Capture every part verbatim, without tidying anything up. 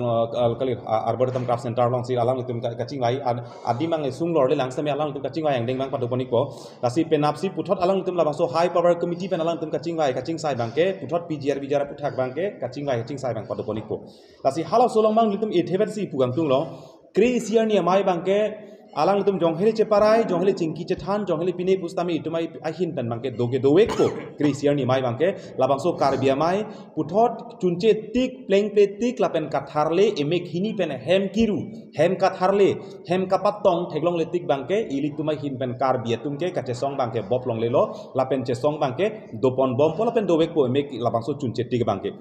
uh, kal- kali, uh, Arboretum Craft Center alongsi alanglitum ka- kachingvai ad- adim ang sung lorle lang sitame alanglitum kachingvai angdeng abang padoponpo. Lasi penapsi puthot alanglitum labangso High Power Committee pen alanglitum kachingvai kachingsai abangke puthot P G R V G R aphuthak abangke kachingvai kachingsai abang padoponpo. Lasi halaso along abang ilitum ethe vet si pu kangtung lo. Kre-isi arni amei abangke alanglitum jong hele cheparai, jong hele chingki chethan, jong hele pine pusitame itum ai- ahin pen abangke do ke dovekpo. Kre-isi arni amei abangke labangso Karbi amei puthot chunche tik, plengple tik, lapen katharle, emek hini pen hem kiru, hem katharle, hem kapatong theklongle tik abangke ilitum ahin pen Karbi atum ke kachesong abangke bop longlelo, lapen chesong abangke doponbompo lapen dovekpo emek labangso chunche tik abangke.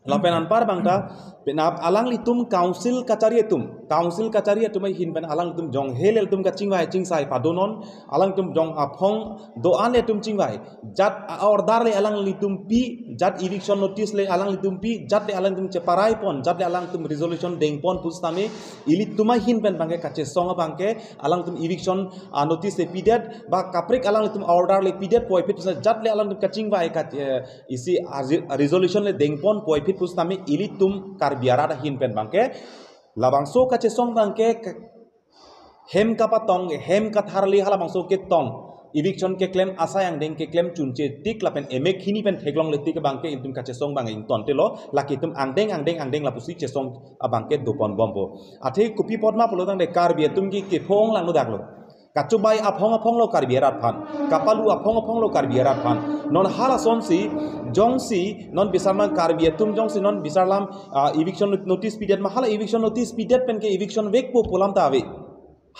Lapen anpar abang ta, penap alanglitum council kachari atum, council kachari atum ahin pen alanglitum jong hele ilitum kachingvai chingsai padonon, alanglitum jong aphong do-an le ilitum chingvai, jat a- order le alanglitum pi, jat eviction notice le alanglitum pi, jat le alanglitum cheparai pon, jat le alanglitum resolution dengpon pusitame ilitum ahin pen abangke kachesong abangke alanglitum eviction, ah, notice le pidet, ba kaprek alanglitum order le pidet puvoiphit pusitame jat le alanglitum kachingvai ka- eh, isi a- resolution le dengpon puvoiphit pusitame ilitum Karbi arat ahin pen abangke labangso kachesong abangke ke- hem kapatong, hem katharle halabangso ketong, eviction keklem asai angdeng keklem chunche tik lapen emek hini pen theklongle tik abangke ilitum kachesong abang ingtontelo, lake itum angdeng angdeng angdeng lapusi chesong abangke doponbompo. Athe kopi apotma pulotangte Karbi atum ke kephong langno daklo. Kachubai aphong aphong lo Karbi arat aphan. Kapalu aphong aphong lo Karbi arat aphan. Non halasonsi, jongsi, non bisarma Karbi atum jongsi, non bisarlam, ah, eviction not- notice pidet ma hala eviction notice pidet pen ke eviction vekpo pu alam ta ave.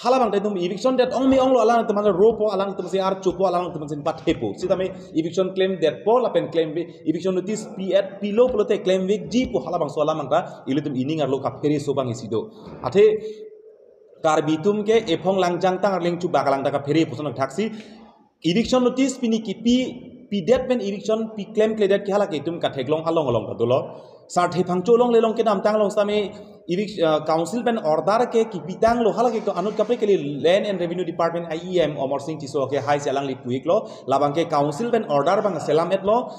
Halabang ta itum eviction det ong me ong lo alanglitum aphan ropo alanglitum si archopo alanglitum si pathepo. Sitame eviction klemdetpo lapen klem ve- eviction notice pi et pilo pulote klemvekjipo halabangso alam abang ta ilitum ining arlo kaphere so abang isi do. Athe Karbi atum ke ephong langjang tang arleng chubak alang ta kaphere puson thaksi eviction notice pini kipi pidet pen eviction pi klemkledet ke hala ke itum katheklong along along ta dolo. Sarthe Phangcho along le along kedamtang along sitame evic- uh, council pen order ke kipitanglo hala ke anut kaprek kali Land and Revenue Department E M Amar Sing Tisso ke haisi alangli pu-iklo labang ke council pen order abang selam-etlo.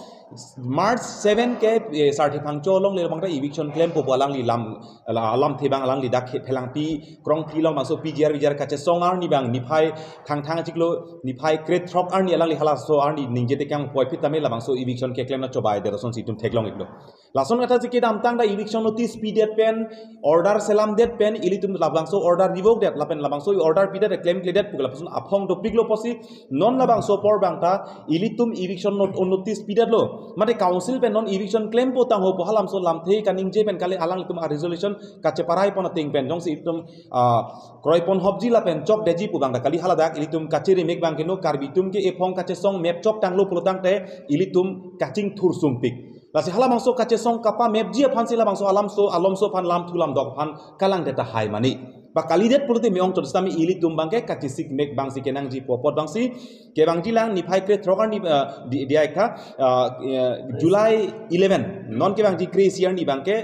March seven ke, eh, Sarthe Phangcho along le abang ta eviction klempo pu alangli lam la- lamthe abang alangli dak he- phelangpi krongpi along bangso P G R V G R kachesong arni abang niphai thangthang achiklo niphai krethrok arni alangli halaso arni ningje tekang puvoiphit tame labangso eviction keklem na chobai det asonsi itum theklong-iklo. Lason kathasi kedamtang ta eviction notice pidet pen order selamdet pen ilitum labangso order revokdet lapen labangso order pidet klemkledet pu lapuson aphong dopiklo pusi non labangso apor abang ta ilitum eviction not- notice pidetlo. Mate council pen non eviction klempo tangho pu halamso lamthe kaningje pen kali alanglitum a resolution kacheparai pon ateng pen jongsi itum, ah, kroipon hopji lapen chokdetji pu abang ta kali haladak ilitum kachiri mek abang ke no Karbi atum ke ephong kachesong mep choktanglo pulotangte ilitum kachingthur sungpik. Lasi halabangso kachesong kapamepji aphansi labangso alamso alomso aphan lamthu lamdok aphan kalangdet tahai mani. Ba kalidet pulote me-ong chot sitame ilitum abang ke kachesik mek abangsi kenangji pu apot abangsi kevangji lang niphai krethrok arni, ah, di- diai kha, ah, eh, July eleven. Non kevangji kre-isi arni abang ke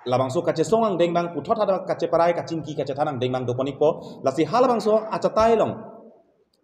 labangso kachesong angdeng abang puthot hadak kacheparai kachingki kachethan angdeng abang dopon-ikpo. Lasi halabangso achatai along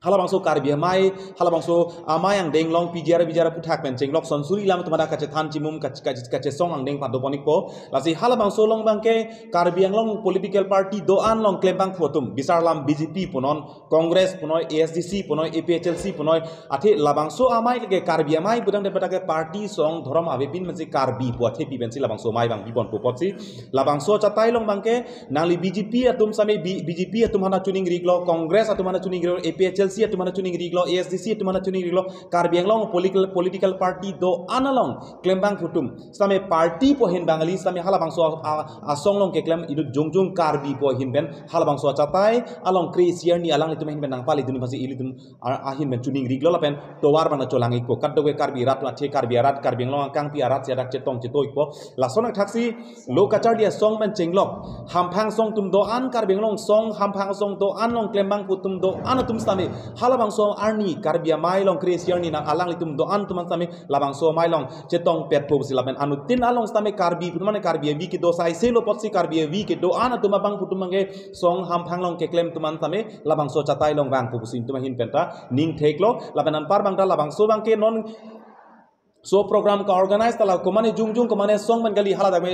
halabangso Karbi amei, halabangso amei angdeng along P G R V G R aphuthak pen chenglok sonsuri alam atum hadak kachethan chimum kach- kach- kachesong angdeng padopon-ikpo. Lasi halabangso along abang ke Karbi Anglong political party do-an along klembangphu atum bisarlam B J P punoi, Congress punoi, A S D C punoi, A P H L C punoi, athe labangso amei lake Karbi amei putangte pada ke party song dhorom avepin pensi Karbi pu athepi pensi labangso amei abang biponpo apotsi labangso achatai along abang ke nangli B J P atum sitame B- B J P atum aphan choningri-iklo, Congress atum aphan choningri-iklo, A P H L C atum aphan choningri-iklo, A S D C atum aphan choningri-iklo, Karbi Anglong political political party do-an along klembangphu atum sitame party pu ahin abang kali sitame halabangso a- a- asong along keklem inut jongjong Karbi pu ahin pen halabangso achatai along kre-isi arni alanglitum ahin pen nangpali dun aphansi ilitum a- ahin pen choningri-iklo lapen tovar abang cholang-ikpo. Kadokave Karbi arat athe Karbi arat Karbi Anglong akangpi arat si hadak chetong cheto-ikpo. Lason athaksi lo kacharli asong pen chenglok hamphang asong atum do-an Karbi Anglong asong hamphang asong do-an along klembangphu atum do-an atum sitame halabangso arni Karbi amei along kre-isi arni nang alanglitum do-an atum sitame labangso amei along chetongpetpo pusi lapen anuttin along sitame Karbi pu atum mane Karbi avi kedo saiselo apotsi Karbi avi kedo-an atum abangphu atum abang ke asong hamphang along keklem atum an sitame labangso achatai along vangpo pusi itum ahin pen ta ning theklo lapen anpar abang ta labangso abang ke non so program ka-organize ta la komane jongjong komane asong pen kali haladak me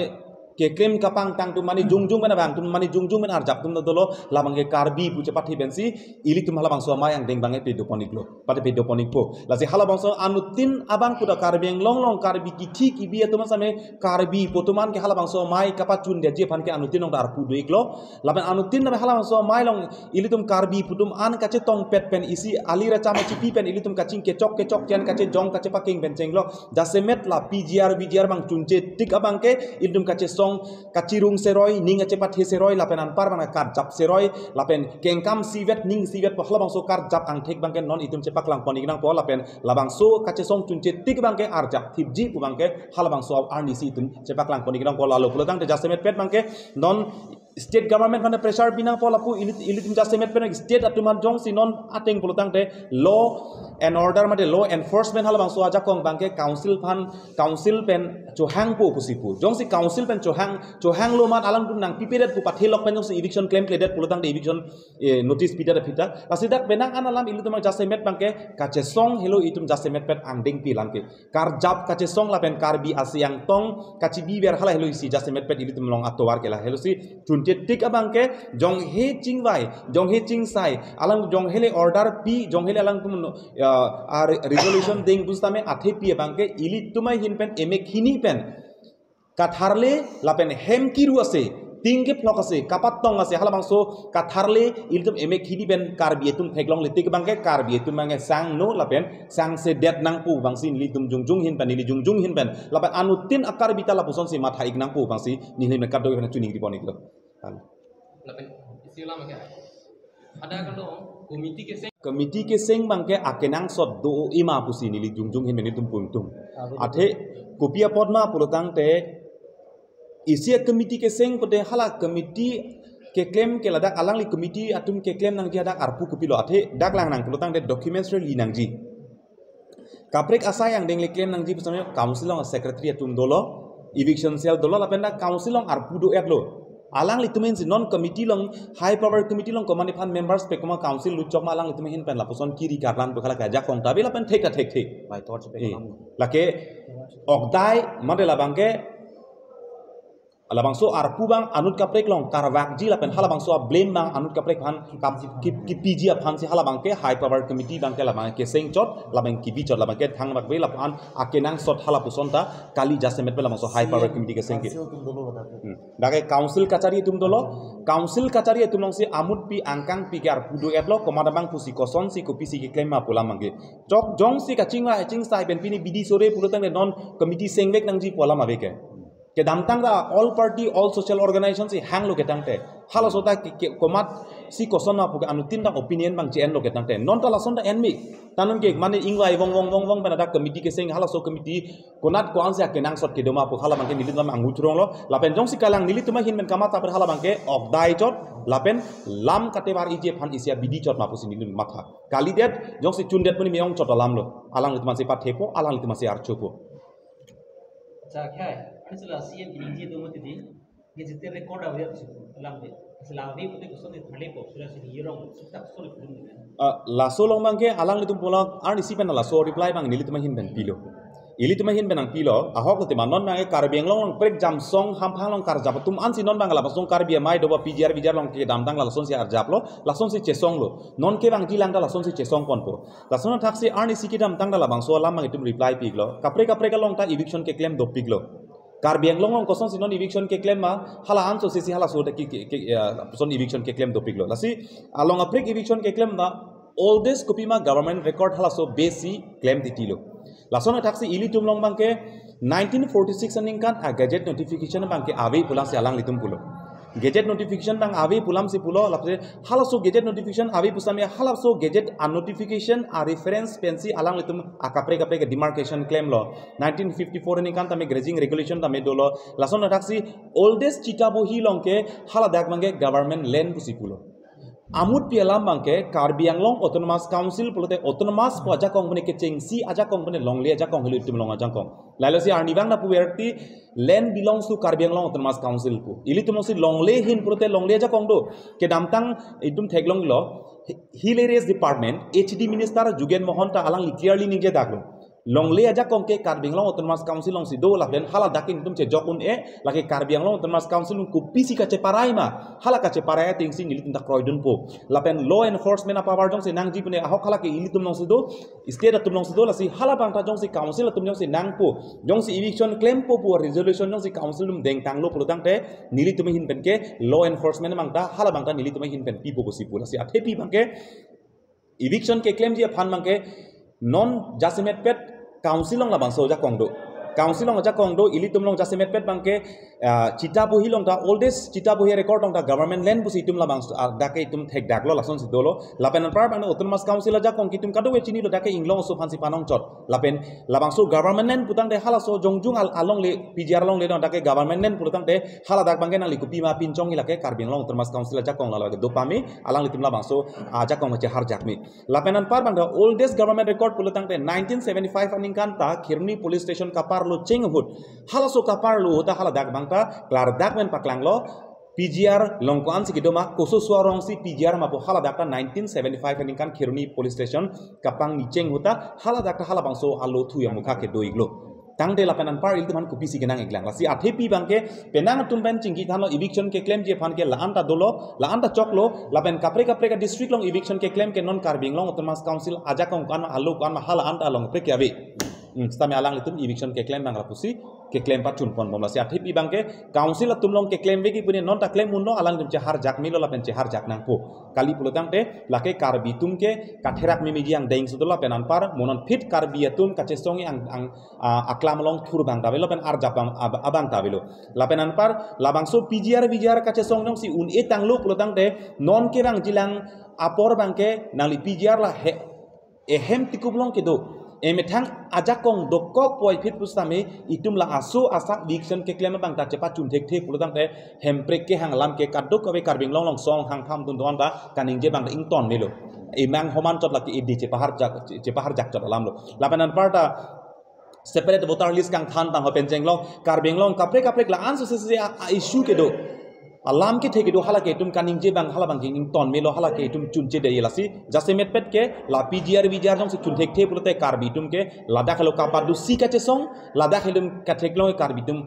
keklem kapangtang atum mane jongjong pen abang atum mane jongjong pen arjap atum dolo, labang ke Karbi pu chepathe pensi ilitum halabangso amei angdeng abang ke pedopon-iklo, pate pedopon-ikpo. Lasi halabangso anuttin abang kuda Karbi Anglong along Karbi kithi kibi atum same Karbi pu atum an ke halabangso amei kapachun dia ji aphan ke anuttin along arpu do-iklo. Lapen anuttin name halabangso amei along ilitum Karbi pu atum an kachetongpet pen isi ali racham chipi pen ilitum kaching kechok kechok jan kachejong kachepaking pen chenglo. Jasemet la P G R V G R abang chunche tik abang ke ilitum kachesong kachirung seroi, ning kachepathe seroi, lapen anpar abang karjap seroi, lapen kengkam sivet, ning sivet, halabangso karjap angthek abang ke non itum chepaklangpon-ik nangpo, lapen labangso kachesong chunche tik abang ke arjap thipji pu abang ke halabangso arnisi itum chepaklangpon-ik nangpo. Lalo pulotangte jasemetpet abang ke non state government aphan pressure pi nangpo, lapu ili, ilitum jasemetpet state atum aphan jongsi non ateng pulotangte law and order mate law enforcement halabangso ajakong abang ke council aphan, council pen chohangpo pusi pu. Jongsi council pen chohang, chohanglo amat alangtum nangpipedet pu pathelok pen jongsi eviction klemkledet pulotangte eviction, eh, notice pidet aphi ta. Lasi dak penang an alam ilitum jasemet abang ke kachesong helo itum jasemetpet angdengpi alam ke. Karjap kachesong lapen Karbi asi angtong kachibiver hala helo isi jasemetpet ilitum along atovar ke la helo si chunche tik abang ke jonghe chingvai, jonghe chingsai, alang jonghele order pi, jonghele alangtum, ya, a re-, resolution deng pusitame athepi abang ke ilitum ahin pen emek hini pen katharle lapen hem kiru ase, ting kephlok ase, kapatong ase, halabangso katharle ilitum emek hini pen Karbi atum theklongle tik abang ke Karbi atum abang ke sangno lapen sangsedet nangpo abangsi nelitum jongjong ahin pen, neli jongjong ahin pen, lapen anuttin a-Karbi ta lapusonsi matha-ik nangpo abangsi neli pen kadokave pen chuning ripon-iklo. Lapen isi alam ke ada kalau committee keseng, committee keseng abang ke akenangsot do-o ima pusi neli jongjong ahin pen nelitum pu atum. Athe kopi apot ma pulotangte isi a-committee keseng pute hala committee keklem ke ladak alangli committee atum keklem nangji hadak arpu kopilo, athe dak lang nang pulotangte documents rally nangji. Kaprek asai angdeng le klem nangji pusitame council along secretary atum dolo, eviction cell dolo, lapen dak council along arpu do-etlo. Alanglitum ahin si non committee along, high power committee along komat aphan members pe komat council lutchok ma alanglitum ahin pen lapuson kiri karlan pu hala ke ajakong ta ave lapen thek ta thekthe. By torch pe Eh, komat. Lake okdai mate labang ke halabangso arpu abang anut kaprek along karvakji lapen halabangso a-blame abang anut kaprek aphan kap-, kip-, kipiji aphansi halabang ke high power committee abang ke labang keseng chot, labang kibi chot, labang ke thangbak ave lapen akenangsot halapuson ta kali jasemet pen labangso high power committee keseng ke. Council atum dolo ladak. Hmm. Dak ke council kachari atum dolo, council kachari atum alongsi amutpi angkangpi ke arpu do-etlo, komat abang pusi kosonsi kopisi keklem ma pu alam abang ke. Chok jongsi kachingvai chingsai pen pini bidi sore pulotangte non committee sengvek nangji pu alam ave ke. Kedamtang ta all party, all social organization si hanglo ketangte. Halaso ta ke, ke, komatsi koson ma pu ke anuttin ta opinion abang che-enlo ketangte. Non ta lason ta enmi. Ta non ke mane ingvai vong vong vong vong pen ladak committee keseng halaso committee konat ko-ansi akenangsot kedo ma pu hala abang ke nelitum anguthronglo. Lapen jongsi kalang nelitum ahin pen kamatha pen hala abang ke okdai chot. Lapen lam katevar iji aphan isi abidi chot ma pusi nelitum matha. Kalidet jongsi chundet puni me-ong chot alamlo. Alanglitum ansi pathepo, alanglitum ansi archopo. Acha, khai, ani sila C M kiningje do mati di, nge jite record ave apsi, alam de. Sila ave pute koson de thale ko, sila sini yerong, sita koson de pudun de. Ah, laso along abang ke, alanglitum pulang, arnisi pen laso reply abang nelitum ahin pen pilo. Ilitum ahin pen nangpilo, ahok lote ma non abang ke Karbi Anglong along prekjam song, hamphang along karjap atum ansi non abang lapuson Karbi amei do ba P G R, V G R along kedamtang lasonsi arjaplo, lasonsi chesonglo. Non kevangji lang ta lasonsi chesongponpo. Lason athaksi arnisi kedamtang ta labangso alam abang itum reply piklo. Kaprek kaprek along ta eviction keklem dopiklo. Karbi Anglong along kosonsi non eviction keklem ma, hala anso sisi halaso ta ki, ki, ki, ya, son eviction keklem dopiklo. Lasi along kaprek eviction keklem ma, oldest kopima government record halaso base si klem titilo. Lason athaksi ilitum along abang ke nineteen forty-six aningkan a-gazette notification abang ke ave pu alamsi alanglitum pulo. Gazette notification abang ave pu alamsi pulo, lapen halaso gazette notification ave pusitame halaso gazette a-notification a-reference pensi alanglitum akaprek kaprek demarcation klemlo. Nineteen fifty-four aningkan tame grazing regulation tame dolo. Lason athaksi oldest chita bohi along ke haladak abang ke government land pusi pulo. Amutpi alam abang ke Karbi Anglong Autonomous Council pulote autonomous pu ajakong pune kechengsi ajakong pune longle ajakong helo itum along ajakong. Lalo si arnivang na puverti land belongs to Karbi Anglong Autonomous Council pu. Ilitum alongsi longle ahin pulote longle ajakong do. Kedamtang itum theklonglo, Hill Areas Department, H D Minister Jugen Mohan ta alangli clearly ningjedaklo. longle ajakong ke Karbi Anglong Autonomous Council alongsi do lapen haladak ke nelitum chejok un-e, lake Karbi Anglong Autonomous Council along kopisi kacheparai ma, hala kacheparai atengsi nelitum ta kroidunpo. Lapen law enforcement apower jongsi nangji pune ahok hala ke ilitum alongsi do, state atum alongsi do, lasi halabang ta jongsi council atum jongsi nangpo, jongsi eviction klempo pu resolution jongsi council atum dengtanglo pulo tangte nelitum ahin pen ke law enforcement abang ta halabang ta nelitum ahin pen pipo pusi pu. Lasi athepi abang ke eviction keklemji aphan abang ke non jasemetpet council along labangso ajakong do. Council along ajakong do, ilitum along jasemetpet abang ke, ah, Chita Bohi along ta, oldest Chita Bohi record along ta government land pusi itum labangso, ah, dak ke itum thekdaklo, lasonsi dolo. Lapen anpar abang Autonomous Council ajakong ke itum kadokave chinilo, dak ke inglong aso aphansi panongchot. Lapen labangso government land pu tangte halaso jongjung al-, alongle, P G R alongle along dak ke government land pulo tangte haladak abang ke nangli kopima pinchongji, lake Karbi Anglong Autonomous Council ajakong la lake dopame, alanglitum labangso ajakong cheharjakme. Lapen anpar abang the oldest government record pulo tangte nineteen seventy-five aningkan ta Kheroni Police Station kaparlo cheng ahut, halaso kaparlo ahut ta haladak abang ta klardak pen paklanglo, P G R along ko-ansi kedo ma, kososo arongsi P G R ma pu haladak ta nineteen seventy-five aningkan Kheroni Police Station kapangni cheng ahut ta haladak ta halabangso alo thu amokha kedo-iklo. Tangte lapen anpar ilitum aphan kopisi kenang-iklang. Lasi athepi abang ke penang atum pen chingki thanlo, eviction keklemji aphan ke la-an ta dolo, la-an ta choklo, lapen kaprek kaprek adistrict along eviction keklem ke non Karbi Anglong Autonomous Council ajakong ko-an ma, alo ko-an ma, hala-an ta along prek ke ave. Hmm, sitame alanglitum eviction keklem abang lapusi keklem pachunponbom. Lasi athepi abang ke council atum along keklemvekji pune non ta klem unlo, alanglitum cheharjakmelo lapen cheharjak nangpo. Kali pulo tangte lake Karbi atum ke katherak memeji angdeng si dolo, lapen anpar mo non phit Karbi atum kachesong ang, ang, ah, aklam along thur abang ta avelo lapen arjap abang, ab-, abang ta avelo. Lapen anpar labangso P G R V G R kachesong jongsi un-e tanglo pulo tangte non kevangjilang apor abang ke nangli P G R la he, ehem tikup along kedo, emethang ajakong dokok puvoiphit pusitame itum la aso asak eviction keklem abang ta chepachun thekthe pulo tangte Hemprek kehang alam ke kadokave Karbi Anglong along song hang phamdun do-an ta kaningje abang ta ingtonmelo. Emang homan chot lake edi chepaharjak, chepaharjak chot alamlo. Lapen anpar ta separate voter list kangthan tang ho pen chenglong Karbi Anglong kaprek kaprek la-an so se se a, a issue kedo, alam kethe kedo, hala ke itum kaningje abang, hala abang ke ingtonmelo, hala ke itum chunche de lasi jasemetpet ke la P G R V G R jongsi chun thekthe pulote Karbi atum ke ladak helo kapadusi kachesong, ladak helo katheklong Karbi atum,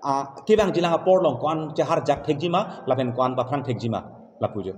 ah, kevangjilang apor along ko-an cheharjak thekji ma lapen ko-an paphrang thekji ma, lapu jo.